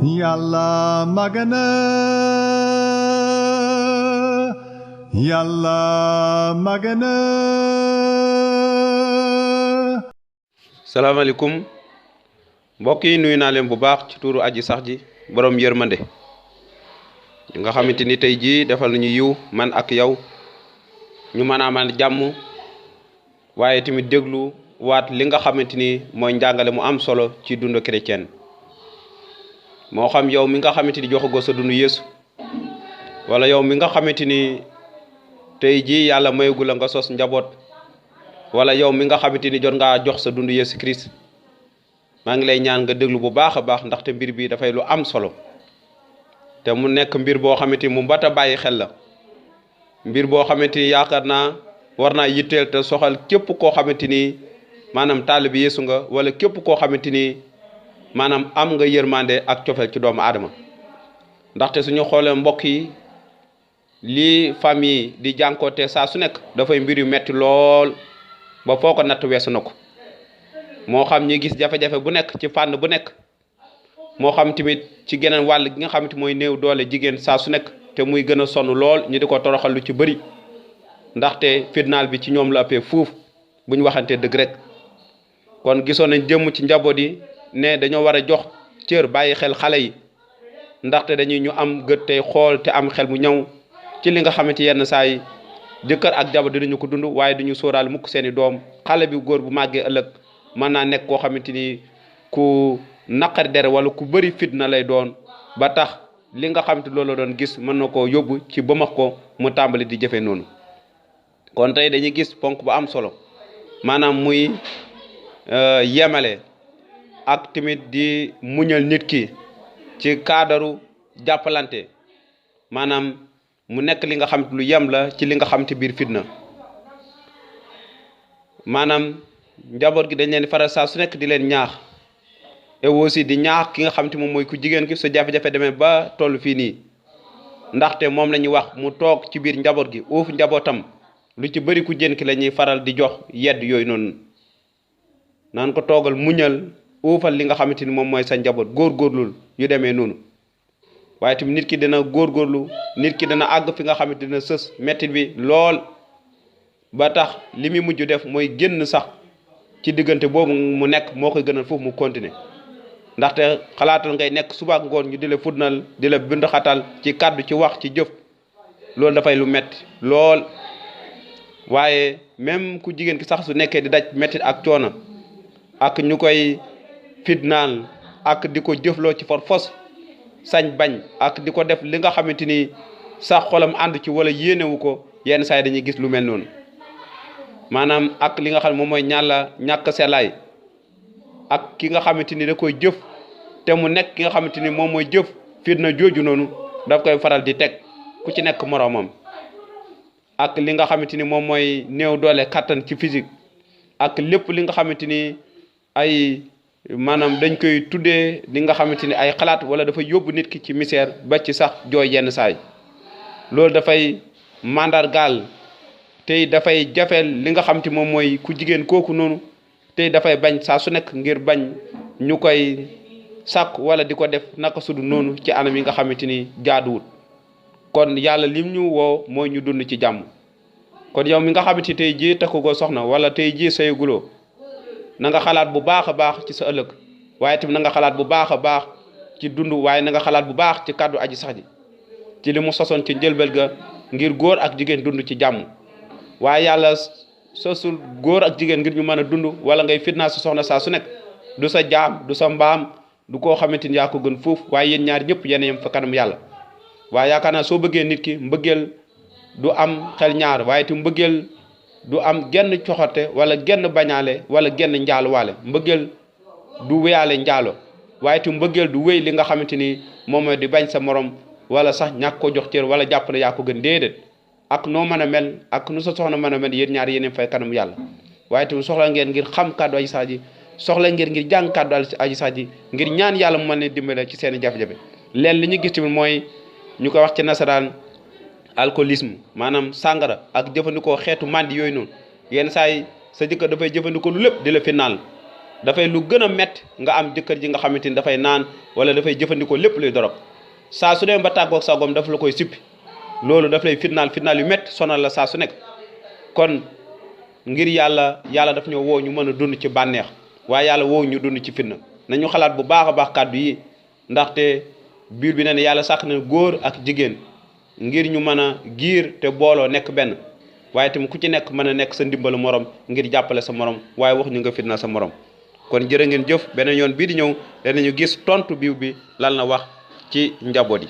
Yàlla magana Yàlla magana. salaamaaleykum mbokk yi nuyu naa leen bu baax ci tuuru aji sax ji borom yërmande nga xamante ni tey jii defal nañu yiw man ak yow ñu mën a amal jàmm waaye tamit déglu waat li nga xamante ni mooy njàngale mu am solo ci dundu chrétien moo xam yow mi nga xamante ni joxagoo sa dundu Yeesu wala yow mi nga xamante ni tey jii yàlla mayagu la nga sos njaboot wala yow mi nga xamante ni jot ngaa jox sa dundu Yeesu Christ maa ngi lay ñaan nga déglu bu baax a baax ndaxte mbir bi dafay lu am solo te mu nekk mbir boo xamante ni mu mbat a bàyyi xel la mbir boo xamante ni yaakaar naa war naa yitteel te soxal képp koo xamante ni maanaam taalibi Yeesu nga wala képp koo xamante ni maanaam am nga yërmande ak cofeel ci doomu aadama ndaxte suñu xoolee mbokk yi lii famille di jànkoote saa su nekk dafay mbir yu metti lool ba foo ko natt weesu na ko moo xam ñi gis jafe-jafe bu nekk ci fànn bu nekk moo xam tamit ci geneen wàll gi nga xamante mooy néew doole jigéen saa su nekk te muy gën a sonn lool ñu di ko toroxal lu ci bëri ndaxte fitnaal bi ci ñoom la ëppee fuuf bu ñu waxantee dëgg rek kon gisoon nañ jëmm ci njaboot yi ne dañoo war a jox cër bàyyi xel xale yi ndaxte dañuy ñu am gët tey xool te am xel mu ñëw ci li nga xamante yenn saa yi jëkkër ak jabar dinañu ko dund waaye duñu sóoraal mukk seeni doom xale bi góor bu màggee ëllëg mën naa nekk koo xamante ni ku naqari dere wala ku bëri fitna lay doon ba tax li nga xamante loolu doon gis mën na koo yóbbu ci bëmax ko mu tàmbali di jëfe noonu kon tey dañuy gis ponk bu am solo maanaam muy yemale ak tamit di muñal nit ki ci kaadaru jàppalante maanaam mu nekk li nga xam lu yem la ci li nga xam te biir fitna maanaam njaboot gi dañ leen faral saa su nekk di leen ñaax et aussi di ñaax ki nga xam te moom mooy ku jigéen ki su jafe-jafe demee ba toll fii nii ndaxte moom la ñuy wax mu toog ci biir njaboot gi uuf njabootam lu ci bëri ku jigéen ki la ñuy faral di jox yedd yooyu noonu naan ko toogal muñal uufal li nga xamante ni moom mooy sa njaboot góorgóorlul yu demee noonu waaye tamit nit ki dina góorgóorlu nit ki dina àgg fi nga xamante dina sës mettit bi lool ba tax li muy mujj def mooy génn sax ci diggante boobu mu nekk moo koy gënal foofu mu continuer ndaxte xalaatal ngay nekk suba ak ngoon ñu di la fudnal di la bind xatal ci kàddu ci wax ci jëf loolu dafay lu metti lool waaye même ku jigéen ki sax su nekkee di daj mettit ak coono ak ñu koy fitnaal ak di ko jëfloo ci fos sañ bañ ak di ko def li nga xamante ni sax xolam ànd ci wala yéenewu ko yenn saa yi dañuy gis lu mel noonu maanaam ak li nga xam ne moom mooy ñàkk selaay ak ki nga xamante ni da koy jëf te mu nekk ki nga xamante ni moom mooy jëf fitna jooju noonu daf koy faral di teg ku ci nekk moroomam ak li nga xamante ni moom mooy néew doole kattan ci physique ak lépp li nga xamante ni ay maanaam dañ koy tuddee li nga xamante ni ay xalaat wala dafa yóbbu nit ki ci misère ba ci sax jooy yenn saay loolu dafay mandargaal tey dafay jafeel li nga xamante moom mooy ku jigéen kooku noonu tey dafay bañ saa su nekk ngir bañ ñu koy sàkk wala di ko def naka sudu noonu ci anam yi nga xamante ni jaaduwul kon yàlla lim ñu woo mooy ñu dund ci jàmm kon yow mi nga xamante tey jii takkugoo soxna wala tey jii sayuguloo na nga xalaat bu baax a baax ci sa ëllëg waaye tamit na nga xalaat bu baax a baax ci dund waaye na nga xalaat bu baax ci kàddu aji sax ji ci li mu sosoon ci njëlbel ga ngir góor ak jigéen dund ci jàmm waaye yàlla sosul góor ak jigéen ngir ñu mën a dund wala ngay fitnaa sa soxna saa su nekk du sa jaam du sa mbaam du koo xamante ni yaa ko gën foofu waaye yéen ñaar ñëpp yéen yem fa kanam yàlla waaye yaakaar naa soo bëggee nit ki mbëggeel du am xel ñaar waaye te mbëggeel du am genn coxote wala genn bañaale wala genn njaalo waale mbëggeel du wéyaale njaalo waaye te mbëggeel du wéy li nga xamante ni moom mooy di bañ sa morom wala sax ñàkk ko jox cër wala jàpp ne yaa ko gën déedéet ak noo mën a mel ak nu sa soxna mën a mel yéen ñaar yéen fay kanam yàlla waaye tamit soxla ngeen ngir xam kàddu aji sax ji soxla ngeen jàng kàddu aji sax ji ngir ñaan yàlla mu mën leen dimbale ci seen i jafe-jafe leen li ñu gis tamit mooy ñu ko wax ci nasaraan alcoolisme maanaam sàngara ak jëfandikoo xeetu mandi yooyu noonu yenn saa yi sa jëkkër dafay jëfandikoo lu lépp di la fi naal dafay lu gën a métti nga am jëkkër ji nga xamante ni dafay naan wala dafay jëfandikoo lépp luy dorog saa su dem ba tàggoog sagoom dafa la koy sippi loolu daf lay fitnaal yu métti sonal la saa su nekk. kon ngir yàlla daf ñoo woo ñu mën a dund ci bànneex waaye yàlla woo ñu dund ci fitna nañu xalaat bu baax a baax kàddu yi ndaxte biir bi ne ne yàlla sàkk na góor ak jigéen ngir ñu mën a giir te booloo nekk benn waaye tamit ku ci nekk mën a nekk sa ndimbalu morom ngir jàppale sa morom waaye wax ñu nga fitna sa morom. kon jërë ngeen jëf beneen yoon bii di ñëw danañu gis tontu biw bi lan la wax ci njaboot yi.